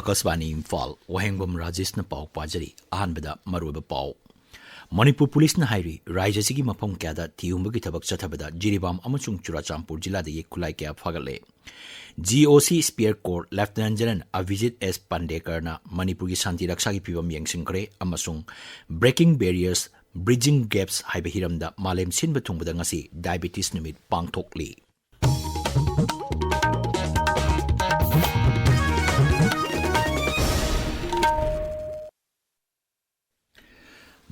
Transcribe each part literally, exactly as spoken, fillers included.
ꯑꯀꯥꯁꯕꯥꯅꯤ ꯏꯝꯐꯥꯜ, ꯋꯥꯍꯦꯡꯕꯝ ꯔꯥꯖꯦꯁꯅ ꯄꯥꯎ ꯄꯥꯖꯔꯤ꯫ ꯑꯍꯥꯟꯕꯗ ꯃꯔꯨꯑꯣꯏꯕ ꯄꯥꯎ꯫ ꯃꯅꯤꯄꯨꯔ ꯄꯨꯂꯤꯁꯅ ꯍꯥꯏꯔꯤ, ꯔꯥꯖ꯭ꯌ ꯑꯁꯤꯒꯤ ꯃꯐꯝ ꯀꯌꯥꯗ ꯊꯤꯍꯨꯝꯕꯒꯤ ꯊꯕꯛ ꯆꯠꯊꯕꯗ ꯖꯤꯔꯤꯕꯥꯝ ꯑꯃꯁꯨꯡ ꯆꯨꯔꯥꯆꯥꯟꯄꯨꯔ ꯖꯤꯂꯥꯗꯒꯤ ꯈꯨꯠꯂꯥꯏ ꯀꯌꯥ ꯐꯥꯒꯠꯂꯦ꯫ ꯖꯤ ꯑꯣ ꯁꯤ Spear Corps Lieutenant General ꯑꯚꯤꯖꯤꯠ ꯑꯦꯁ ꯄꯥꯟꯗꯦꯀꯔꯅ ꯃꯅꯤꯄꯨꯔꯒꯤ ꯁꯥꯟꯇꯤ ꯔꯛꯁꯥꯒꯤ ꯐꯤꯕꯝ ꯌꯦꯡꯁꯤꯟꯈ꯭ꯔꯦ ꯑꯃꯁꯨꯡ Breaking Barriers, Bridging Gaps ꯍꯥꯏꯕ ꯍꯤꯔꯝꯗ ꯃꯥꯂꯦꯝ ꯁꯤꯟꯕ ꯊꯨꯡꯕꯗ ꯉꯁꯤ ꯗꯥꯏꯕꯦꯇꯤꯁ ꯅꯨꯃꯤꯠ ꯄꯥꯡꯊꯣꯛꯂꯤ꯫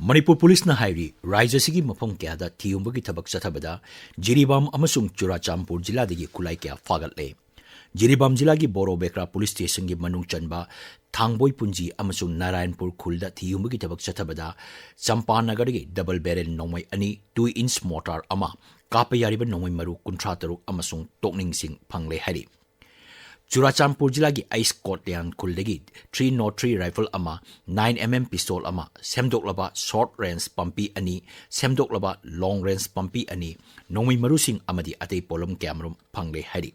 ꯃꯅꯤꯄꯨꯔ ꯄꯨꯂꯤꯁꯅ ꯍꯥꯏꯔꯤ, ꯔꯥꯖ꯭ꯌ ꯑꯁꯤꯒꯤ ꯃꯐꯝ ꯀꯌꯥꯗ ꯊꯤꯍꯨꯝꯕꯒꯤ ꯊꯕꯛ ꯆꯠꯊꯕꯗ ꯖꯤꯔꯤꯕꯥꯝ ꯑꯃꯁꯨꯡ ꯆꯨꯔꯥꯆꯥꯟꯄꯨꯔ ꯖꯤꯂꯥꯗꯒꯤ ꯈꯨꯠꯂꯥꯏ ꯀꯌꯥ ꯐꯥꯒꯠꯂꯦ꯫ ꯖꯤꯔꯤꯕꯥꯝ ꯖꯤꯂꯥꯒꯤ ꯕꯣꯔꯣ ꯕꯦꯀ꯭ꯔꯥ ꯄꯨꯂꯤꯁ ꯁ꯭ꯇꯦꯁꯟꯒꯤ ꯃꯅꯨꯡ ꯆꯟꯕ ꯊꯥꯡꯕꯣꯏ ꯄꯨꯟꯖꯤ ꯑꯃꯁꯨꯡ ꯅꯥꯔꯥꯌꯟꯄꯨꯔ ꯈꯨꯜꯗ ꯊꯤꯍꯨꯝꯕꯒꯤ ꯊꯕꯛ ꯆꯠꯊꯕꯗ ꯆꯝꯄꯥꯅꯒꯔꯗꯒꯤ double barrel ꯅꯣꯡꯃꯩ ꯑꯅꯤ, two inch mortar ꯑꯃ, ꯀꯥꯞꯄ ꯌꯥꯔꯤꯕ ꯅꯣꯡꯃꯩ ꯃꯔꯨ ꯀꯨꯟꯊ꯭ꯔꯥ ꯇꯔꯨꯛ ꯑꯃꯁꯨꯡ ꯇꯣꯛꯅꯤꯡꯁꯤꯡ ꯐꯪꯂꯦ ꯍꯥꯏꯔꯤ꯫ ꯆꯨꯔꯥꯆꯥꯟꯄꯨꯔ ꯖꯤꯂꯥꯒꯤ ꯑꯩꯁ ꯀꯣꯠꯂꯤꯌꯥꯟ ꯈꯨꯜꯗꯒꯤ three nought three rifle ꯑꯃ, nine M M pistol ꯑꯃ, ꯁꯦꯝꯗꯣꯛꯂꯕ short range ꯄꯝꯄꯤ ꯑꯅꯤ, ꯁꯦꯝꯗꯣꯛꯂꯕ long range ꯄꯝꯄꯤ ꯑꯅꯤ, ꯅꯣꯡꯃꯩ ꯃꯔꯨꯁꯤꯡ ꯑꯃꯗꯤ ꯑꯇꯩ ꯄꯣꯠꯂꯝ ꯀꯌꯥꯃꯔꯨꯝ ꯐꯪꯂꯦ ꯍꯥꯏꯔꯤ꯫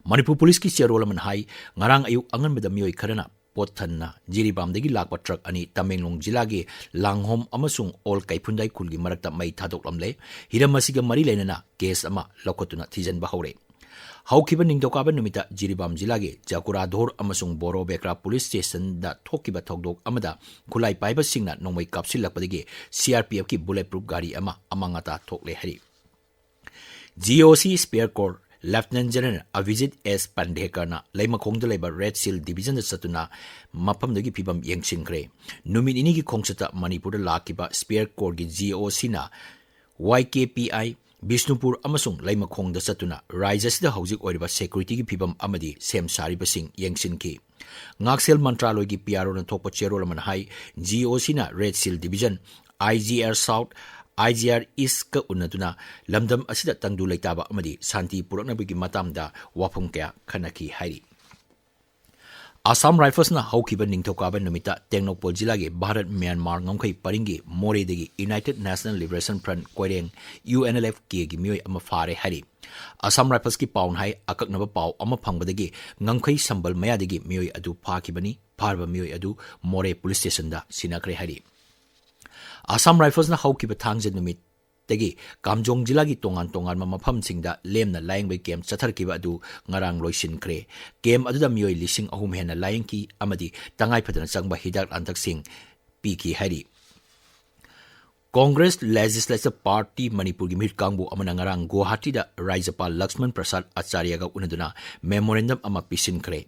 ꯃꯅꯤꯄꯨꯔ ꯄꯨꯂꯤꯁꯀꯤ ꯆꯦꯔꯣꯜ ꯑꯃꯅ ꯍꯥꯏ, ꯉꯔꯥꯡ ꯑꯌꯨꯛ ꯑꯉꯟꯕꯗ ꯃꯤꯑꯣꯏ ꯈꯔꯅ ꯄꯣꯠ ꯊꯟꯅ ꯖꯤꯔꯤꯕꯥꯝꯗꯒꯤ ꯂꯥꯛꯄ ꯇ꯭ꯔꯛ ꯑꯅꯤ ꯇꯃꯦꯡꯂꯣꯡ ꯖꯤꯂꯥꯒꯤ ꯂꯥꯡꯍꯣꯝ ꯑꯃꯁꯨꯡ ꯑꯣꯜ ꯀꯩꯐꯨꯟꯗꯥꯏ ꯈꯨꯜꯒꯤ ꯃꯔꯛꯇ ꯃꯩ ꯊꯥꯗꯣꯛꯂꯝꯂꯦ꯫ ꯍꯤꯔꯝ ꯑꯁꯤꯒ ꯃꯔꯤ ꯂꯩꯅꯅ ꯀꯦꯁ ꯑꯃ ꯂꯧꯈꯠꯇꯨꯅ ꯊꯤꯖꯤꯟꯕ ꯍꯧꯔꯦ꯫ ꯍꯧꯈꯤꯕ ꯅꯤꯡꯊꯧꯀꯥꯕ ꯅꯨꯃꯤꯠꯇ ꯖꯤꯔꯤꯕꯥꯝ ꯖꯤꯂꯥꯒꯤ ꯖꯀꯨꯔꯥꯙꯣꯔ ꯑꯃꯁꯨꯡ ꯕꯣꯔꯣ ꯕꯦꯀ꯭ꯔꯥ ꯄꯨꯂꯤꯁ ꯁ꯭ꯇꯦꯁꯟꯗ ꯊꯣꯛꯈꯤꯕ ꯊꯧꯗꯣꯛ ꯑꯃꯗ ꯈꯨꯠꯂꯥꯏ ꯄꯥꯏꯕꯁꯤꯡꯅ ꯅꯣꯡꯃꯩ ꯀꯥꯞꯁꯤꯜꯂꯛꯄꯗꯒꯤ ꯁꯤ ꯑꯥꯔ ꯄꯤ ꯑꯦꯐꯀꯤ bullet proof ꯒꯥꯔꯤ ꯑꯃ ꯑꯃꯥꯡ ꯑꯇꯥ ꯊꯣꯛꯂꯦ ꯍꯥꯏꯔꯤ꯫ ꯖꯤ ꯑꯣ ꯁꯤ Spear Corps Lieutenant General ꯑꯚꯤꯖꯤꯠ ꯑꯦꯁ ꯄꯥꯟꯗꯦꯀꯔꯅ ꯂꯩꯃꯈꯣꯡꯗ ꯂꯩꯕ Red Shield Divisionꯗ ꯆꯠꯇꯨꯅ ꯃꯐꯝꯗꯨꯒꯤ ꯐꯤꯕꯝ ꯌꯦꯡꯁꯤꯟꯈ꯭ꯔꯦ꯫ ꯅꯨꯃꯤꯠ ꯅꯤꯅꯤꯒꯤ ꯈꯣꯡꯆꯠꯇ ꯃꯅꯤꯄꯨꯔꯗ ꯂꯥꯛꯈꯤꯕ Spear Corps ꯒꯤ ꯖꯤ ꯑꯣ ꯁꯤꯅ ꯋꯥꯏ ꯀꯦ ꯄꯤ ꯑꯥꯏ, ꯕꯤꯁꯅꯨꯄꯨꯔ ꯑꯃꯁꯨꯡ ꯂꯩꯃꯈꯣꯡꯗ ꯆꯠꯇꯨꯅ ꯔꯥꯖ꯭ꯌ ꯑꯁꯤꯗ ꯍꯧꯖꯤꯛ ꯑꯣꯏꯔꯤꯕ security ꯒꯤ ꯐꯤꯕꯝ ꯑꯃꯗꯤ ꯁꯦꯝ ꯁꯥꯔꯤꯕꯁꯤꯡ ꯌꯦꯡꯁꯤꯟꯈꯤ꯫ ꯉꯥꯛꯁꯦꯜ ꯃꯟꯇ꯭ꯔꯥꯂꯣꯏꯒꯤ ꯄꯤ ꯑꯥꯔ ꯑꯣꯅ ꯊꯣꯛꯄ ꯆꯦꯔꯣꯜ ꯑꯃꯅ ꯍꯥꯏ, ꯖꯤ ꯑꯣ ꯁꯤꯅ Red Shield Division, ꯑꯥꯏ ꯖꯤ ꯑꯥꯔ South, ꯑꯥꯏ ꯖꯤ ꯑꯥꯔ East ꯀ ꯎꯅꯗꯨꯅ ꯂꯝꯗꯝ ꯑꯁꯤꯗ ꯇꯪꯗꯨ ꯂꯩꯇꯥꯕ ꯑꯃꯗꯤ ꯁꯥꯟꯇꯤ ꯄꯨꯔꯛꯅꯕꯒꯤ ꯃꯇꯥꯡꯗ ꯋꯥꯐꯝ ꯀꯌꯥ ꯈꯟꯅꯈꯤ ꯍꯥꯏꯔꯤ꯫ ꯑꯁꯥꯝ ꯔꯥꯏꯐꯜꯁꯅ ꯍꯧꯈꯤꯕ ꯅꯤꯡꯊꯧꯀꯥꯕ ꯅꯨꯃꯤꯠꯇ ꯇꯦꯡꯅꯧꯄꯜ ꯖꯤꯂꯥꯒꯤ ꯚꯥꯔꯠ ꯃ꯭ꯌꯥꯟꯃꯥꯔ ꯉꯝꯈꯩ ꯄꯔꯤꯡꯒꯤ ꯃꯣꯔꯦꯗꯒꯤ United National Liberation Front Koireng, U N L F K ꯒꯤ ꯃꯤꯑꯣꯏ ꯑꯃ ꯐꯥꯔꯦ ꯍꯥꯏꯔꯤ꯫ ꯑꯁꯥꯝ ꯔꯥꯏꯐꯜꯁꯀꯤ ꯄꯥꯎꯅ ꯍꯥꯏ, ꯑꯀꯛꯅꯕ ꯄꯥꯎ ꯑꯃ ꯐꯪꯕꯗꯒꯤ ꯉꯝꯈꯩ ꯁꯝꯕꯜ ꯃꯌꯥꯗꯒꯤ ꯃꯤꯑꯣꯏ ꯑꯗꯨ ꯐꯥꯈꯤꯕꯅꯤ꯫ ꯐꯥꯔꯕ ꯃꯤꯑꯣꯏ ꯑꯗꯨ ꯃꯣꯔꯦ ꯄꯨꯂꯤꯁ ꯁ꯭ꯇꯦꯁꯟꯗ ꯁꯤꯟꯅꯈ꯭ꯔꯦ ꯍꯥꯏꯔꯤ꯫ ꯑꯁꯥꯝ ꯔꯥꯏꯐꯜꯁꯅ ꯍꯧꯈꯤꯕ ꯊꯥꯡꯖ ꯅꯨꯃꯤꯠꯇꯒꯤ ꯀꯥꯝꯖꯣꯡ ꯖꯤꯂꯥꯒꯤ ꯇꯣꯉꯥꯟ ꯇꯣꯉꯥꯟꯕ ꯃꯐꯝꯁꯤꯡꯗ ꯂꯦꯝꯅ ꯂꯥꯌꯦꯡꯕꯒꯤ ꯀꯦꯝꯞ ꯆꯠꯊꯔꯛꯈꯤꯕ ꯑꯗꯨ ꯉꯔꯥꯡ ꯂꯣꯏꯁꯤꯟꯈ꯭ꯔꯦ꯫ ꯀꯦꯝꯞ ꯑꯗꯨꯗ ꯃꯤꯑꯣꯏ ꯂꯤꯁꯤꯡ ꯑꯍꯨꯝ ꯍꯦꯟꯅ ꯂꯥꯌꯦꯡꯈꯤ ꯑꯃꯗꯤ ꯇꯉꯥꯏ ꯐꯗꯅ ꯆꯪꯕ ꯍꯤꯗꯥꯛ ꯂꯥꯡꯊꯛꯁꯤꯡ ꯄꯤꯈꯤ ꯍꯥꯏꯔꯤ꯫ Congress Legislature Party ꯃꯅꯤꯄꯨꯔꯒꯤ ꯃꯤꯍꯨꯠ ꯀꯥꯡꯕꯨ ꯑꯃꯅ ꯉꯔꯥꯡ ꯒꯨꯋꯥꯍꯥꯇꯤꯗ ꯔꯥꯖ꯭ꯌꯄꯥꯜ ꯂꯛꯁꯃꯟ ꯄ꯭ꯔꯁꯥꯗ ꯑꯆꯥꯔꯌꯒ ꯎꯅꯗꯨꯅ memorandum ꯑꯃ ꯄꯤꯁꯤꯟꯈ꯭ꯔꯦ꯫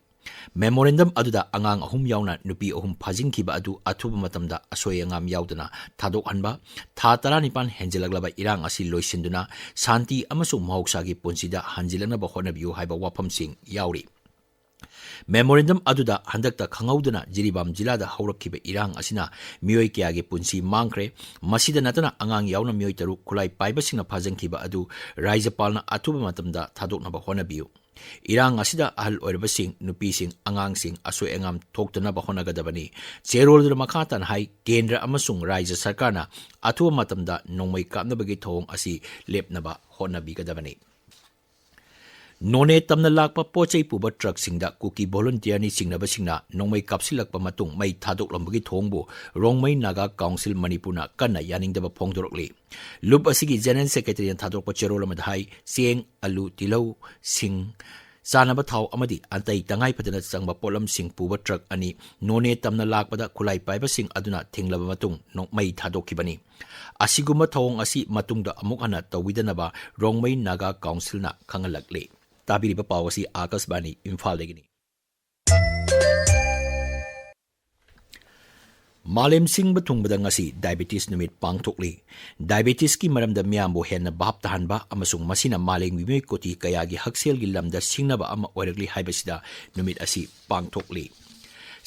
Memorandum ꯑꯗꯨꯗ ꯑꯉꯥꯡ ꯑꯍꯨꯝ ꯌꯥꯎꯅ ꯅꯨꯄꯤ ꯑꯍꯨꯝ ꯐꯥꯖꯤꯟꯈꯤꯕ ꯑꯗꯨ ꯑꯊꯨꯕ ꯃꯇꯝꯗ ꯑꯁꯣꯏ ꯑꯉꯥꯝ ꯌꯥꯎꯗꯅ ꯊꯥꯗꯣꯛꯍꯟꯕ, ꯊꯥ ꯇꯔꯥꯅꯤꯄꯥꯟ ꯍꯦꯟꯖꯜꯂꯛꯂꯕ ꯏꯔꯥꯡ ꯑꯁꯤ ꯂꯣꯏꯁꯤꯟꯗꯨꯅ ꯁꯥꯟꯇꯤ ꯑꯃꯁꯨꯡ ꯃꯍꯧꯁꯥꯒꯤ ꯄꯨꯟꯁꯤꯗ ꯍꯟꯖꯤꯜꯂꯛꯅꯕ ꯍꯣꯠꯅꯕꯤꯌꯨ ꯍꯥꯏꯕ ꯋꯥꯐꯝꯁꯤꯡ ꯌꯥꯎꯔꯤ꯫ Memorandum ꯑꯗꯨꯗ ꯍꯟꯗꯛꯇ ꯈꯪꯍꯧꯗꯅ ꯖꯤꯔꯤꯕꯥꯝ ꯖꯤꯂꯥꯗ ꯍꯧꯔꯛꯈꯤꯕ ꯏꯔꯥꯡ ꯑꯁꯤꯅ ꯃꯤꯑꯣꯏ ꯀꯌꯥꯒꯤ ꯄꯨꯟꯁꯤ ꯃꯥꯡꯈ꯭ꯔꯦ꯫ ꯃꯁꯤꯗ ꯅꯠꯇꯅ ꯑꯉꯥꯡ ꯌꯥꯎꯅ ꯃꯤꯑꯣꯏ ꯇꯔꯨꯛ ꯈꯨꯠꯂꯥꯏ ꯄꯥꯏꯕꯁꯤꯡꯅ ꯐꯥꯖꯤꯟꯈꯤꯕ ꯑꯗꯨ ꯔꯥꯖ꯭ꯌꯄꯥꯜꯅ ꯑꯊꯨꯕ ꯃꯇꯝꯗ ꯊꯥꯗꯣꯛꯅꯕ ꯍꯣꯠꯅꯕꯤꯌꯨ꯫ ꯏꯔꯥꯡ ꯑꯁꯤꯗ ꯑꯍꯜ ꯑꯣꯏꯔꯕꯁꯤꯡ, ꯅꯨꯄꯤꯁꯤꯡ, ꯑꯉꯥꯡꯁꯤꯡ ꯑꯁꯣꯏ ꯑꯉꯥꯝ ꯊꯣꯛꯇꯅꯕ ꯍꯣꯠꯅꯒꯗꯕꯅꯤ꯫ ꯆꯦꯔꯣꯜꯗꯨꯅ ꯃꯈꯥ ꯇꯥꯅ ꯍꯥꯏ, ꯀꯦꯟꯗ꯭ꯔ ꯑꯃꯁꯨꯡ ꯔꯥꯖ꯭ꯌ ꯁꯔꯀꯥꯔꯅ ꯑꯊꯨꯕ ꯃꯇꯝꯗ ꯅꯣꯡꯃꯩ ꯀꯥꯞꯅꯕꯒꯤ ꯊꯧꯑꯣꯡ ꯑꯁꯤ ꯂꯦꯞꯅꯕ ꯍꯣꯠꯅꯕꯤꯒꯗꯕꯅꯤ꯫ ꯅꯣꯅꯦ ꯇꯝꯅ ꯂꯥꯛꯄ ꯄꯣꯠ ꯆꯩ ꯄꯨꯕ ꯇ꯭ꯔꯛꯁꯤꯡꯗ ꯀꯨꯀꯤ ꯚꯣꯂꯨꯟꯇꯤꯌꯔꯅꯤ ꯆꯤꯡꯅꯕꯁꯤꯡꯅ ꯅꯣꯡꯃꯩ ꯀꯥꯞꯁꯤꯜꯂꯛꯄ ꯃꯇꯨꯡ ꯃꯩ ꯊꯥꯗꯣꯛꯂꯝꯕꯒꯤ ꯊꯧꯑꯣꯡꯕꯨ ꯔꯣꯡꯃꯩ ꯅꯥꯒꯥ ꯀꯥꯎꯟꯁꯤꯜ ꯃꯅꯤꯄꯨꯔꯅ ꯀꯟꯅ ꯌꯥꯅꯤꯡꯗꯕ ꯐꯣꯡꯗꯣꯔꯛꯂꯤ꯫ ꯂꯨꯞ ꯑꯁꯤꯒꯤ ꯖꯦꯅꯔꯦꯜ ꯁꯦꯀ꯭ꯔꯦꯇꯔꯤꯅ ꯊꯥꯗꯣꯔꯛꯄ ꯆꯦꯔꯣꯜ ꯑꯃꯗ ꯍꯥꯏ, ꯆꯦꯡ, ꯑꯂꯨ, ꯇꯤꯜꯍꯧ, ꯁꯤꯡ, ꯆꯥꯅꯕ ꯊꯥꯎ ꯑꯃꯗꯤ ꯑꯇꯩ ꯇꯉꯥꯏ ꯐꯗꯅ ꯆꯪꯕ ꯄꯣꯠꯂꯝꯁꯤꯡ ꯄꯨꯕ ꯇ꯭ꯔꯛ ꯑꯅꯤ ꯅꯣꯅꯦ ꯇꯝꯅ ꯂꯥꯛꯄꯗ ꯈꯨꯠꯂꯥꯏ ꯄꯥꯏꯕꯁꯤꯡ ꯑꯗꯨꯅ ꯊꯤꯡꯂꯕ ꯃꯇꯨꯡ ꯅꯣ-, ꯃꯩ ꯊꯥꯗꯣꯛꯈꯤꯕꯅꯤ꯫ ꯑꯁꯤꯒꯨꯝꯕ ꯊꯧꯑꯣꯡ ꯑꯁꯤ ꯃꯇꯨꯡꯗ ꯑꯃꯨꯛ ꯍꯟꯅ ꯇꯧꯕꯤꯗꯅꯕ ꯔꯣꯡꯃꯩ ꯅꯥꯒꯥ ꯀꯥꯎꯟꯁꯤꯜꯅ ꯈꯪꯍꯜꯂꯛꯂꯤ꯫ ꯇꯥꯕꯤꯔꯤꯕ ꯄꯥꯎ ꯑꯁꯤ ꯑꯥꯀꯥꯁꯕꯥꯅꯤ ꯏꯝꯐꯥꯜꯗꯒꯤꯅꯤ꯫ ꯃꯥꯂꯦꯝ ꯁꯤꯟꯕ ꯊꯨꯡꯕꯗ ꯉꯁꯤ ꯗꯥꯏꯕꯦꯇꯤꯁ ꯅꯨꯃꯤꯠ ꯄꯥꯡꯊꯣꯛꯂꯤ꯫ ꯗꯥꯏꯕꯦꯇꯤꯁꯀꯤ ꯃꯔꯝꯗ ꯃꯤꯌꯥꯝꯕꯨ ꯍꯦꯟꯅ ꯚꯥꯞ ꯇꯥꯍꯟꯕ ꯑꯃꯁꯨꯡ ꯃꯁꯤꯅ ꯃꯥꯂꯦꯝꯒꯤ ꯃꯤꯑꯣꯏ ꯀꯣꯇꯤ ꯀꯌꯥꯒꯤ ꯍꯛꯁꯦꯜꯒꯤ ꯂꯝꯗ ꯁꯤꯡꯅꯕ ꯑꯃ ꯑꯣꯏꯔꯛꯂꯤ ꯍꯥꯏꯕꯁꯤꯗ ꯅꯨꯃꯤꯠ ꯑꯁꯤ ꯄꯥꯡꯊꯣꯛꯂꯤ꯫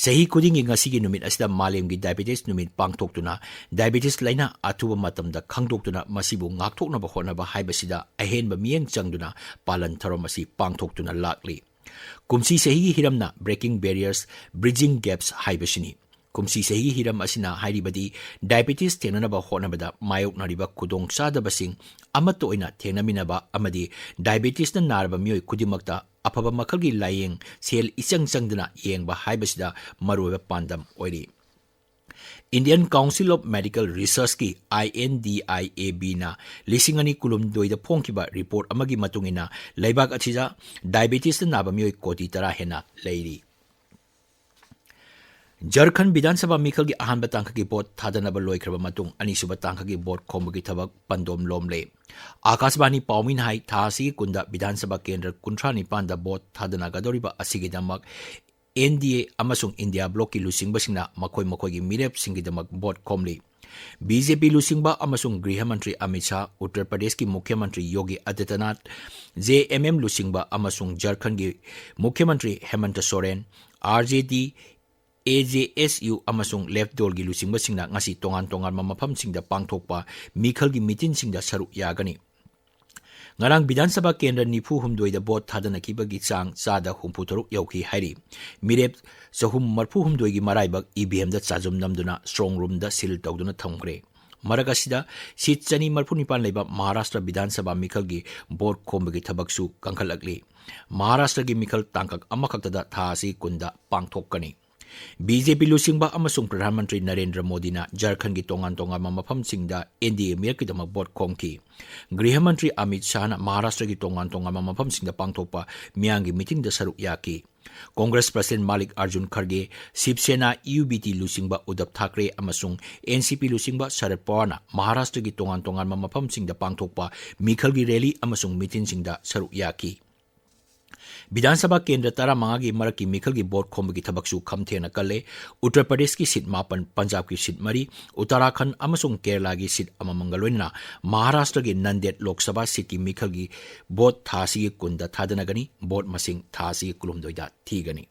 ꯆꯍꯤ ꯈꯨꯗꯤꯡꯒꯤ ꯉꯁꯤꯒꯤ ꯅꯨꯃꯤꯠ ꯑꯁꯤꯗ ꯃꯥꯂꯦꯝꯒꯤ ꯗꯥꯏꯕꯦꯇꯤꯁ ꯅꯨꯃꯤꯠ ꯄꯥꯡꯊꯣꯛꯇꯨꯅ ꯗꯥꯏꯕꯦꯇꯤꯁ ꯂꯥꯏꯅꯥ ꯑꯊꯨꯕ ꯃꯇꯝꯗ ꯈꯪꯗꯣꯛꯇꯨꯅ ꯃꯁꯤꯕꯨ ꯉꯥꯛꯊꯣꯛꯅꯕ ꯍꯣꯠꯅꯕ ꯍꯥꯏꯕꯁꯤꯗ ꯑꯍꯦꯟꯕ ꯃꯤꯠꯌꯦꯡ ꯆꯪꯗꯨꯅ ꯄꯥꯂꯟ ꯊꯧꯔꯝ ꯑꯁꯤ ꯄꯥꯡꯊꯣꯛꯇꯨꯅ ꯂꯥꯛꯂꯤ꯫ ꯀꯨꯝꯁꯤ ꯆꯍꯤꯒꯤ ꯍꯤꯔꯝꯅ Breaking Barriers, Bridging Gaps ꯍꯥꯏꯕꯁꯤꯅꯤ꯫ ꯀꯨꯝꯁꯤ ꯆꯍꯤꯒꯤ ꯍꯤꯔꯝ ꯑꯁꯤꯅ ꯍꯥꯏꯔꯤꯕꯗꯤ diabetes ꯊꯦꯡꯅꯅꯕ ꯍꯣꯠꯅꯕꯗ ꯃꯥꯌꯣꯛꯅꯔꯤꯕ ꯈꯨꯗꯣꯡꯆꯥꯗꯕꯁꯤꯡ ꯑꯃꯠꯇ ꯑꯣꯏꯅ ꯊꯦꯡꯅꯃꯤꯟꯅꯕ ꯑꯃꯗꯤ diabetes ꯅ ꯅꯥꯔꯕ ꯃꯤꯑꯣꯏ ꯈꯨꯗꯤꯡꯃꯛꯇ ꯑꯐꯕ ꯃꯈꯜꯒꯤ ꯂꯥꯌꯦꯡ ꯁꯦꯜ ꯏꯆꯪ ꯆꯪꯗꯅ ꯌꯦꯡꯕ ꯍꯥꯏꯕꯁꯤꯗ ꯃꯔꯨꯑꯣꯏꯕ ꯄꯥꯟꯗꯝ ꯑꯣꯏꯔꯤ꯫ Indian Council of Medical Research ꯀꯤ, INDIAB ꯅ ꯂꯤꯁꯤꯡ ꯑꯅꯤ ꯀꯨꯟꯍꯨꯝꯗꯣꯏꯗ ꯐꯣꯡꯈꯤꯕ report ꯑꯃꯒꯤ ꯃꯇꯨꯡ ꯏꯟꯅ, ꯂꯩꯕꯥꯛ ꯑꯁꯤꯗ diabetes ꯅ ꯅꯥꯕ ꯃꯤꯑꯣꯏ ꯀꯣꯇꯤ ꯇꯔꯥ ꯍꯦꯟꯅ ꯂꯩꯔꯤ꯫ ꯖꯔꯈꯟ ꯕꯤꯙꯥꯟ ꯁꯚꯥ ꯃꯤꯈꯜꯒꯤ ꯑꯍꯥꯟꯕ ꯇꯥꯡꯀꯛꯀꯤ ꯚꯣꯠ ꯊꯥꯗꯅꯕ ꯂꯣꯏꯈ꯭ꯔꯕ ꯃꯇꯨꯡ, ꯑꯅꯤꯁꯨꯕ ꯇꯥꯡꯀꯛꯀꯤ ꯚꯣꯠ ꯈꯣꯝꯕꯒꯤ ꯊꯕꯛ ꯄꯟꯗꯣꯝ ꯂꯣꯝꯂꯦ꯫ ꯑꯥꯀꯥꯁꯕꯥꯅꯤ ꯄꯥꯎꯃꯤꯅ ꯍꯥꯏ, ꯊꯥ ꯑꯁꯤꯒꯤ ꯀꯨꯟꯗ ꯕꯤꯙꯥꯟ ꯁꯚꯥ ꯀꯦꯟꯗ꯭ꯔ ꯀꯨꯟꯊ꯭ꯔꯥ ꯅꯤꯄꯥꯟꯗ ꯚꯣꯠ ꯊꯥꯗꯅꯒꯗꯧꯔꯤꯕ ꯑꯁꯤꯒꯤꯗꯃꯛ NDA ꯑꯃꯁꯨꯡ India bloc ꯀꯤ ꯂꯨꯆꯤꯡꯕꯁꯤꯡꯅ ꯃꯈꯣꯏ ꯃꯈꯣꯏꯒꯤ ꯃꯤꯔꯦꯞꯁꯤꯡꯒꯤꯗꯃꯛ ꯚꯣꯠ ꯈꯣꯝꯂꯤ꯫ BJP ꯂꯨꯆꯤꯡꯕ ꯑꯃꯁꯨꯡ ꯒ꯭ꯔꯤꯍ ꯃꯟꯇ꯭ꯔꯤ ꯑꯃꯤꯠ ꯁꯥꯍ, ꯎꯠꯇꯔ ꯄ꯭ꯔꯗꯦꯁꯀꯤ ꯃꯨꯈ꯭ꯌ ꯃꯟꯇ꯭ꯔꯤ ꯌꯣꯒꯤ ꯑꯗꯤꯇ꯭ꯌꯅꯥꯊ, JMM ꯂꯨꯆꯤꯡꯕ ꯑꯃꯁꯨꯡ ꯖꯔꯈꯟꯒꯤ ꯃꯨꯈ꯭ꯌ ꯃꯟꯇ꯭ꯔꯤ ꯍꯦꯃꯟꯇ ꯁꯣꯔꯦꯟ, RJD, AJSU ꯑꯃꯁꯨꯡ ꯂꯦꯐ ꯗꯣꯜꯒꯤ ꯂꯨꯆꯤꯡꯕꯁꯤꯡꯅ ꯉꯁꯤ ꯇꯣꯉꯥꯟ ꯇꯣꯉꯥꯟꯕ ꯃꯐꯝꯁꯤꯡꯗ ꯄꯥꯡꯊꯣꯛꯄ ꯃꯤꯈꯜꯒꯤ ꯃꯤꯇꯤꯟꯁꯤꯡꯗ ꯁꯔꯨꯛ ꯌꯥꯒꯅꯤ꯫ ꯉꯔꯥꯡ ꯕꯤꯙꯥꯟ ꯁꯚꯥ ꯀꯦꯟꯗ꯭ꯔ ꯅꯤꯐꯨ ꯍꯨꯝꯗꯣꯏꯗ ꯚꯣꯠ ꯊꯥꯗꯅꯈꯤꯕꯒꯤ ꯆꯥꯡ ꯆꯥꯗ ꯍꯨꯝꯐꯨ ꯇꯔꯨꯛ ꯌꯧꯈꯤ ꯍꯥꯏꯔꯤ꯫ ꯃꯤꯔꯦꯞ ꯆꯍꯨꯝ ꯃꯔꯐꯨ ꯍꯨꯝꯗꯣꯏꯒꯤ ꯃꯔꯥꯏꯕꯛ EVM ꯗ ꯆꯥꯖꯨꯝ ꯅꯝꯗꯨꯅ strong room ꯗ seal ꯇꯧꯗꯨꯅ ꯊꯝꯈ꯭ꯔꯦ꯫ ꯃꯔꯛ ꯑꯁꯤꯗ seat ꯆꯅꯤ ꯃꯔꯐꯨ ꯅꯤꯄꯥꯟ ꯂꯩꯕ ꯃꯍꯥꯔꯥꯁꯇ꯭ꯔ ꯕꯤꯙꯥꯟ ꯁꯚꯥ ꯃꯤꯈꯜꯒꯤ ꯚꯣꯠ ꯈꯣꯝꯕꯒꯤ ꯊꯕꯛꯁꯨ ꯀꯟꯈꯠꯂꯛꯂꯤ꯫ ꯃꯍꯥꯔꯥꯁꯇ꯭ꯔꯒꯤ ꯃꯤꯈꯜ ꯇꯥꯡꯀꯛ ꯑꯃꯈꯛꯇꯗ ꯊꯥ ꯑꯁꯤ ꯀꯨꯟꯗ ꯄꯥꯡꯊꯣꯛꯀꯅꯤ꯫ BJP ꯂꯨꯆꯤꯡꯕ ꯑꯃꯁꯨꯡ ꯄ꯭ꯔꯙꯥꯟ ꯃꯟꯇ꯭ꯔꯤ ꯅꯔꯦꯟꯗ꯭ꯔ ꯃꯣꯗꯤꯅ ꯖꯔꯈꯟꯒꯤ ꯇꯣꯉꯥꯟ ꯇꯣꯉꯥꯟꯕ ꯃꯐꯝꯁꯤꯡꯗ NDA ꯃꯤꯔꯛꯀꯤꯗꯃꯛ ꯚꯣꯠ ꯈꯣꯝꯈꯤ꯫ ꯒ꯭ꯔꯤꯍ ꯃꯟꯇ꯭ꯔꯤ ꯑꯃꯤꯠ ꯁꯥꯍꯅ ꯃꯍꯥꯔꯥꯁꯇ꯭ꯔꯒꯤ ꯇꯣꯉꯥꯟ ꯇꯣꯉꯥꯟꯕ ꯃꯐꯝꯁꯤꯡꯗ ꯄꯥꯡꯊꯣꯛꯄ ꯃꯤꯌꯥꯝꯒꯤ ꯃꯤꯇꯤꯟꯗ ꯁꯔꯨꯛ ꯌꯥꯈꯤ꯫ ꯀꯣꯡꯒ꯭ꯔꯦꯁ ꯄ꯭ꯔꯁꯤꯗꯦꯟ ꯃꯥꯂꯤꯛ ꯑꯔꯖꯨꯟ ꯈꯔꯒꯦ, ꯁꯤꯕ ꯁꯦꯅꯥ UBT ꯂꯨꯆꯤꯡꯕ ꯎꯗꯙꯕ ꯊꯥꯀ꯭ꯔꯦ ꯑꯃꯁꯨꯡ NCP ꯂꯨꯆꯤꯡꯕ ꯁꯔꯗ ꯄꯋꯥꯔꯅ ꯃꯍꯥꯔꯥꯁꯇ꯭ꯔꯒꯤ ꯇꯣꯉꯥꯟ ꯇꯣꯉꯥꯟꯕ ꯃꯐꯝꯁꯤꯡꯗ ꯄꯥꯡꯊꯣꯛꯄ ꯃꯤꯈꯜꯒꯤ rally ꯑꯃꯁꯨꯡ ꯃꯤꯇꯤꯟꯁꯤꯡꯗ ꯁꯔꯨꯛ ꯌꯥꯈꯤ꯫ ꯕꯤꯙꯥꯟ ꯁꯚꯥ ꯀꯦꯟꯗ꯭ꯔ ꯇꯔꯥꯃꯉꯥꯒꯤ ꯃꯔꯛꯀꯤ ꯃꯤꯈꯜꯒꯤ ꯚꯣꯠ ꯈꯣꯝꯕꯒꯤ ꯊꯕꯛꯁꯨ ꯈꯝꯊꯦꯡꯅ ꯀꯜꯂꯦ꯫ ꯎꯠꯇꯔ ꯄ꯭ꯔꯗꯦꯁꯀꯤ seat ꯃꯥꯄꯟ, ꯄꯟꯖꯥꯕꯀꯤ seat ꯃꯔꯤ, ꯎꯠꯇꯔꯥꯈꯟꯗ ꯑꯃꯁꯨꯡ ꯀꯦꯔꯂꯥꯒꯤ seat ꯑꯃꯃꯝꯒ ꯂꯣꯏꯅꯅ ꯃꯍꯥꯔꯥꯁꯇ꯭ꯔꯒꯤ ꯅꯟꯗꯦꯗ ꯂꯣꯛ ꯁꯚꯥ seat ꯀꯤ ꯃꯤꯈꯜꯒꯤ ꯚꯣꯠ ꯊꯥ ꯑꯁꯤꯒꯤ ꯀꯨꯟꯗ ꯊꯥꯗꯅꯒꯅꯤ꯫ ꯚꯣꯠ ꯃꯁꯤꯡ ꯊꯥ ꯑꯁꯤꯒꯤ ꯀꯨꯟꯍꯨꯝꯗꯣꯏꯗ ꯊꯤꯒꯅꯤ꯫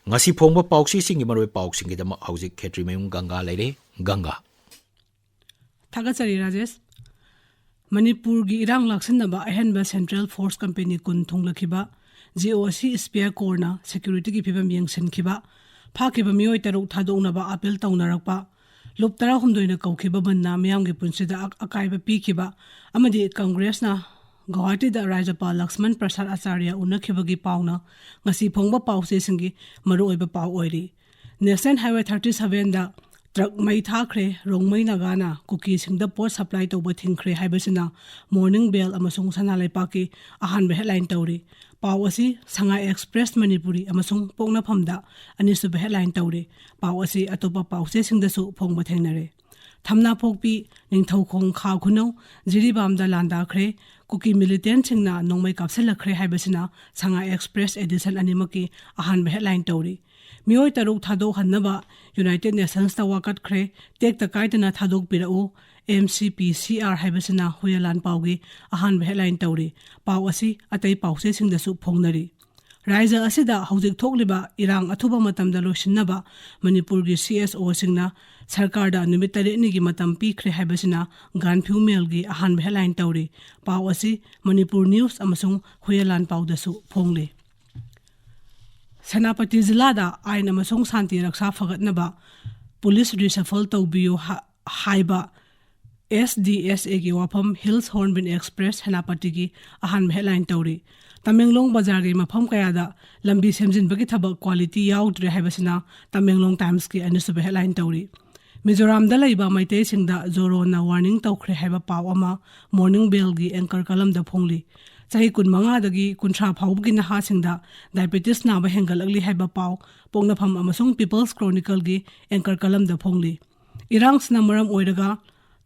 ꯉꯁꯤ ꯐꯣꯡꯕ ꯄꯥꯎꯆꯦꯁꯤꯡꯒꯤ ꯃꯔꯨꯑꯣꯏꯕ ꯄꯥꯎꯁꯤꯡꯒꯤꯗꯃꯛ ꯍꯧꯖꯤꯛ ꯈꯦꯇ꯭ꯔꯤꯃꯌꯨꯝ ꯒꯪꯒꯥ ꯂꯩꯔꯦ꯫ ꯒꯪꯒꯥ꯫ ꯊꯥꯒꯠꯆꯔꯤ ꯔꯥꯖꯦꯁ꯫ ꯃꯅꯤꯄꯨꯔꯒꯤ ꯏꯔꯥꯡ ꯂꯥꯛꯁꯤꯟꯅꯕ ꯑꯍꯦꯟꯕ central force company ꯀꯨꯟ ꯊꯨꯡꯂꯈꯤꯕ ꯖꯤ ꯑꯣ ꯁꯤ ꯏꯁꯄꯤꯌꯥꯔ ꯀꯣꯔꯅ ꯁꯦꯀ꯭ꯌꯨꯔꯤꯇꯤꯒꯤ ꯐꯤꯕꯝ ꯌꯦꯡꯁꯤꯟꯈꯤꯕ, ꯐꯥꯈꯤꯕ ꯃꯤꯑꯣꯏ ꯇꯔꯨꯛ ꯊꯥꯗꯣꯛꯅꯕ ꯑꯥꯄꯤꯜ ꯇꯧꯅꯔꯛꯄ, ꯂꯨꯞ ꯇꯔꯥꯍꯨꯝꯗꯣꯏꯅ ꯀꯧꯈꯤꯕ ꯕꯟꯅ ꯃꯤꯌꯥꯝꯒꯤ ꯄꯨꯟꯁꯤꯗ ꯑꯛ-, ꯑꯀꯥꯏꯕ ꯄꯤꯈꯤꯕ ꯑꯃꯗꯤ ꯀꯪꯒ꯭ꯔꯦꯁꯅ ꯒꯧꯍꯥꯇꯤꯗ ꯔꯥꯖ꯭ꯌꯄꯥꯜ ꯂꯛꯁꯃꯟ ꯄ꯭ꯔꯁꯥꯗ ꯑꯆꯥꯔꯌ ꯎꯅꯈꯤꯕꯒꯤ ꯄꯥꯎꯅ ꯉꯁꯤ ꯐꯣꯡꯕ ꯄꯥꯎꯆꯦꯁꯤꯡꯒꯤ ꯃꯔꯨꯑꯣꯏꯕ ꯄꯥꯎ ꯑꯣꯏꯔꯤ꯫ ꯅꯦꯁꯅꯦꯜ ꯍꯥꯏꯋꯦ ꯊꯥꯔꯇꯤ ꯁꯚꯦꯟꯗ ꯇ꯭ꯔꯛ ꯃꯩ ꯊꯥꯈ꯭ꯔꯦ, ꯔꯣꯡꯃꯩ ꯅꯥꯒꯥꯅ ꯀꯨꯀꯤꯁꯤꯡꯗ ꯄꯣꯠ ꯁꯄ꯭ꯂꯥꯏ ꯇꯧꯕ ꯊꯤꯡꯈ꯭ꯔꯦ ꯍꯥꯏꯕꯁꯤꯅ ꯃꯣꯔꯅꯤꯡ ꯕꯦꯜ ꯑꯃꯁꯨꯡ ꯁꯅꯥ ꯂꯩꯄꯥꯛꯀꯤ ꯑꯍꯥꯟꯕ ꯍꯦꯗꯂꯥꯏꯟ ꯇꯧꯔꯤ꯫ ꯄꯥꯎ ꯑꯁꯤ ꯁꯉꯥꯏ ꯑꯦꯛꯁꯄ꯭ꯔꯦꯁ ꯃꯅꯤꯄꯨꯔꯤ ꯑꯃꯁꯨꯡ ꯄꯣꯛꯅꯐꯝꯗ ꯑꯅꯤꯁꯨꯕ ꯍꯦꯗꯂꯥꯏꯟ ꯇꯧꯔꯤ꯫ ꯄꯥꯎ ꯑꯁꯤ ꯑꯇꯣꯞꯄ ꯄꯥꯎꯆꯦꯁꯤꯡꯗꯁꯨ ꯐꯣꯡꯕ ꯊꯦꯡꯅꯔꯦ꯫ ꯊꯝꯅꯥꯄꯣꯛꯄꯤ, ꯅꯤꯡꯊꯧꯈꯣꯡ, ꯈꯥ ꯈꯨꯅꯧ, ꯖꯤꯔꯤꯕꯥꯝꯗ ꯂꯥꯟꯗꯥꯈ꯭ꯔꯦ, ꯀꯨꯀꯤ ꯃꯤꯂꯤꯇꯦꯟꯠꯁꯤꯡꯅ ꯅꯣꯡꯃꯩ ꯀꯥꯞꯁꯤꯜꯂꯛꯈ꯭ꯔꯦ ꯍꯥꯏꯕꯁꯤꯅ ꯁꯉꯥꯏ ꯑꯦꯛꯁꯄ꯭ꯔꯦꯁ ꯑꯦꯗꯤꯁꯟ ꯑꯅꯤꯃꯛꯀꯤ ꯑꯍꯥꯟꯕ ꯍꯦꯗꯂꯥꯏꯟ ꯇꯧꯔꯤ꯫ ꯃꯤꯑꯣꯏ ꯇꯔꯨꯛ ꯊꯥꯗꯣꯛꯍꯟꯅꯕ ꯌꯨꯅꯥꯏꯇꯦꯗ ꯅꯦꯁꯟꯁꯇ ꯋꯥꯀꯠꯈ꯭ꯔꯦ, ꯇꯦꯛꯇ ꯀꯥꯏꯗꯅ ꯊꯥꯗꯣꯛꯄꯤꯔꯛꯎ, ꯑꯦꯝ ꯁꯤ ꯄꯤ ꯁꯤ ꯑꯥꯔ ꯍꯥꯏꯕꯁꯤꯅ ꯍꯨꯌꯦꯂꯥꯟ ꯄꯥꯎꯒꯤ ꯑꯍꯥꯟꯕ ꯍꯦꯗꯂꯥꯏꯟ ꯇꯧꯔꯤ꯫ ꯄꯥꯎ ꯑꯁꯤ ꯑꯇꯩ ꯄꯥꯎꯆꯦꯁꯤꯡꯗꯁꯨ ꯐꯣꯡꯅꯔꯤ꯫ ꯔꯥꯖ꯭ꯌ ꯑꯁꯤꯗ ꯍꯧꯖꯤꯛ ꯊꯣꯛꯂꯤꯕ ꯏꯔꯥꯡ ꯑꯊꯨꯕ ꯃꯇꯝꯗ ꯂꯣꯏꯁꯤꯟꯅꯕ ꯃꯅꯤꯄꯨꯔꯒꯤ ꯁꯤ ꯑꯦꯁ ꯑꯣꯁꯤꯡꯅ ꯁꯔꯀꯥꯔꯗ ꯅꯨꯃꯤꯠ ꯇꯔꯦꯠꯅꯤꯒꯤ ꯃꯇꯝ ꯄꯤꯈ꯭ꯔꯦ ꯍꯥꯏꯕꯁꯤꯅ ꯒꯥꯟꯐ꯭ꯌꯨ ꯃꯦꯜꯒꯤ ꯑꯍꯥꯟꯕ ꯍꯦꯗꯂꯥꯏꯟ ꯇꯧꯔꯤ꯫ ꯄꯥꯎ ꯑꯁꯤ ꯃꯅꯤꯄꯨꯔ ꯅ꯭ꯌꯨꯁ ꯑꯃꯁꯨꯡ ꯍꯨꯌꯦꯂꯥꯟ ꯄꯥꯎꯗꯁꯨ ꯐꯣꯡꯂꯤ꯫ ꯁꯦꯅꯥꯄꯇꯤ ꯖꯤꯂꯥꯗ ꯑꯥꯏꯟ ꯑꯃꯁꯨꯡ ꯁꯥꯟꯇꯤ ꯔꯛꯁꯥ ꯐꯒꯠꯅꯕ ꯄꯨꯂꯤꯁ ꯔꯤꯁꯐꯜ ꯇꯧꯕꯤꯌꯨ ꯍꯥ-, ꯍꯥꯏꯕ ꯑꯦꯁ ꯗꯤ ꯑꯦꯁ ꯑꯦꯒꯤ ꯋꯥꯐꯝ ꯍꯤꯜꯁ ꯍꯣꯔꯟꯕꯤꯜ ꯑꯦꯛꯁꯄ꯭ꯔꯦꯁ ꯁꯦꯅꯥꯄꯇꯤꯒꯤ ꯑꯍꯥꯟꯕ ꯍꯦꯗꯂꯥꯏꯟ ꯇꯧꯔꯤ꯫ ꯇꯃꯦꯡꯂꯣꯡ ꯕꯖꯥꯔꯒꯤ ꯃꯐꯝ ꯀꯌꯥꯗ ꯂꯝꯕꯤ ꯁꯦꯝꯖꯤꯟꯕꯒꯤ ꯊꯕꯛ ꯀ꯭ꯋꯥꯂꯤꯇꯤ ꯌꯥꯎꯗ꯭ꯔꯦ ꯍꯥꯏꯕꯁꯤꯅ ꯇꯃꯦꯡꯂꯣꯡ ꯇꯥꯏꯝꯁꯀꯤ ꯑꯅꯤꯁꯨꯕ ꯍꯦꯗꯂꯥꯏꯟ ꯇꯧꯔꯤ꯫ ꯃꯤꯖꯣꯔꯥꯝꯗ ꯂꯩꯕ ꯃꯩꯇꯩꯁꯤꯡꯗ ꯖꯣꯔꯣꯅ ꯋꯥꯔꯅꯤꯡ ꯇꯧꯈ꯭ꯔꯦ ꯍꯥꯏꯕ ꯄꯥꯎ ꯑꯃ ꯃꯣꯔꯅꯤꯡ ꯕꯦꯜꯒꯤ ꯑꯦꯡꯀꯔ ꯀꯂꯝꯗ ꯐꯣꯡꯂꯤ꯫ ꯆꯍꯤ ꯀꯨꯟꯃꯉꯥꯗꯒꯤ ꯀꯨꯟꯊ꯭ꯔꯥ ꯐꯥꯎꯕꯒꯤ ꯅꯍꯥꯁꯤꯡꯗ ꯗꯥꯏꯕꯦꯇꯤꯁ ꯅꯥꯕ ꯍꯦꯟꯒꯠꯂꯛꯂꯤ ꯍꯥꯏꯕ ꯄꯥꯎ ꯄꯣꯛꯅꯐꯝ ꯑꯃꯁꯨꯡ ꯄꯤꯄꯜꯁ ꯀ꯭ꯔꯣꯅꯤꯀꯜꯒꯤ ꯑꯦꯡꯀꯔ ꯀꯂꯝꯗ ꯐꯣꯡꯂꯤ꯫ ꯏꯔꯥꯡꯁꯤꯅ ꯃꯔꯝ ꯑꯣꯏꯔꯒ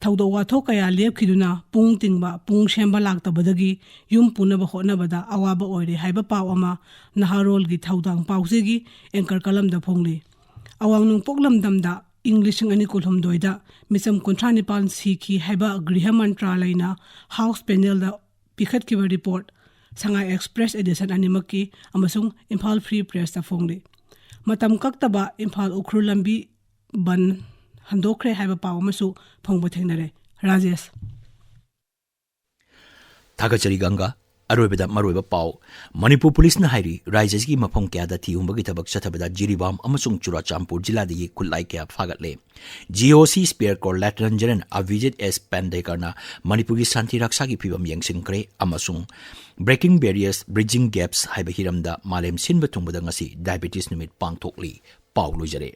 ꯊꯧꯗꯣꯛ ꯋꯥꯊꯣꯛ ꯀꯌꯥ ꯂꯦꯞꯈꯤꯗꯨꯅ ꯄꯨꯡ ꯇꯤꯡꯕ, ꯄꯨꯡ ꯁꯦꯝꯕ ꯂꯥꯛꯇꯕꯗꯒꯤ ꯌꯨꯝ ꯄꯨꯅꯕ ꯍꯣꯠꯅꯕꯗ ꯑꯋꯥꯕ ꯑꯣꯏꯔꯦ ꯍꯥꯏꯕ ꯄꯥꯎ ꯑꯃ ꯅꯍꯥꯔꯣꯜꯒꯤ ꯊꯧꯗꯥꯡ ꯄꯥꯎꯆꯦꯒꯤ ꯑꯦꯡꯀꯔ ꯀꯂꯝꯗ ꯐꯣꯡꯂꯤ꯫ ꯑꯋꯥꯡ ꯅꯣꯡꯄꯣꯛ ꯂꯝꯗꯝꯗ ꯏꯪ ꯂꯤꯁꯤꯡ ꯑꯅꯤ ꯀꯨꯟꯍꯨꯝꯗꯣꯏꯗ ꯃꯤꯆꯝ ꯀꯨꯟꯊ꯭ꯔꯥ ꯅꯤꯄꯥꯟ ꯁꯤꯈꯤ ꯍꯥꯏꯕ ꯒ꯭ꯔꯤꯍ ꯃꯟꯇ꯭ꯔꯥꯂꯌꯅ ꯍꯥꯎꯁ ꯄꯦꯅꯦꯜꯗ ꯄꯤꯈꯠꯈꯤꯕ ꯔꯤꯄꯣꯔꯠ ꯁꯉꯥꯏ ꯑꯦꯛꯁꯄ꯭ꯔꯦꯁ ꯑꯦꯗꯤꯁꯟ ꯑꯅꯤꯃꯛꯀꯤ ꯑꯃꯁꯨꯡ ꯏꯝꯐꯥꯜ ꯐ꯭ꯔꯤ ꯄ꯭ꯔꯦꯁꯇ ꯐꯣꯡꯂꯤ꯫ ꯃꯇꯝ ꯀꯛꯇꯕ ꯏꯝꯐꯥꯜ ꯎꯈ꯭ꯔꯨꯜ ꯂꯝꯕꯤ ꯕꯟ ꯍꯟꯗꯣꯛꯈ꯭ꯔꯦ ꯍꯥꯏꯕ ꯄꯥꯎ ꯑꯃꯁꯨ ꯐꯣꯡꯕ ꯊꯦꯡꯅꯔꯦ꯫ ꯔꯥꯖꯦꯁ꯫ ꯊꯥꯒꯠꯆꯔꯤ ꯒꯪꯒꯥ꯫ ꯑꯔꯣꯏꯕꯗ ꯃꯔꯨꯑꯣꯏꯕ ꯄꯥꯎ꯫ ꯃꯅꯤꯄꯨꯔ ꯄꯨꯂꯤꯁꯅ ꯍꯥꯏꯔꯤ, ꯔꯥꯖ꯭ꯌꯒꯤ ꯃꯐꯝ ꯀꯌꯥꯗ ꯊꯤ ꯍꯨꯝꯕꯒꯤ ꯊꯕꯛ ꯆꯠꯊꯕꯗ ꯖꯤꯔꯤꯕꯥꯝ ꯑꯃꯁꯨꯡ ꯆꯨꯔꯥꯆꯥꯟꯄꯨꯔ ꯖꯤꯂꯥꯗꯒꯤ ꯈꯨꯠꯂꯥꯏ ꯀꯌꯥ ꯐꯥꯒꯠꯂꯦ꯫ ꯖꯤ ꯑꯣ ꯁꯤ Spear Corps Lieutenant General Avijit S Pandekar ꯅ ꯃꯅꯤꯄꯨꯔꯒꯤ ꯁꯥꯟꯇꯤ ꯔꯛꯁꯥꯒꯤ ꯐꯤꯕꯝ ꯌꯦꯡꯁꯤꯟꯈ꯭ꯔꯦ ꯑꯃꯁꯨꯡ Breaking Barriers, Bridging Gaps ꯍꯥꯏꯕ ꯍꯤꯔꯝꯗ ꯃꯥꯂꯦꯝ ꯁꯤꯟꯕ ꯊꯨꯡꯕꯗ ꯉꯁꯤ ꯗꯥꯏꯕꯦꯇꯤꯁ ꯅꯨꯃꯤꯠ ꯄꯥꯡꯊꯣꯛꯂꯤ꯫ ꯄꯥꯎ ꯂꯣꯏꯖꯔꯦ꯫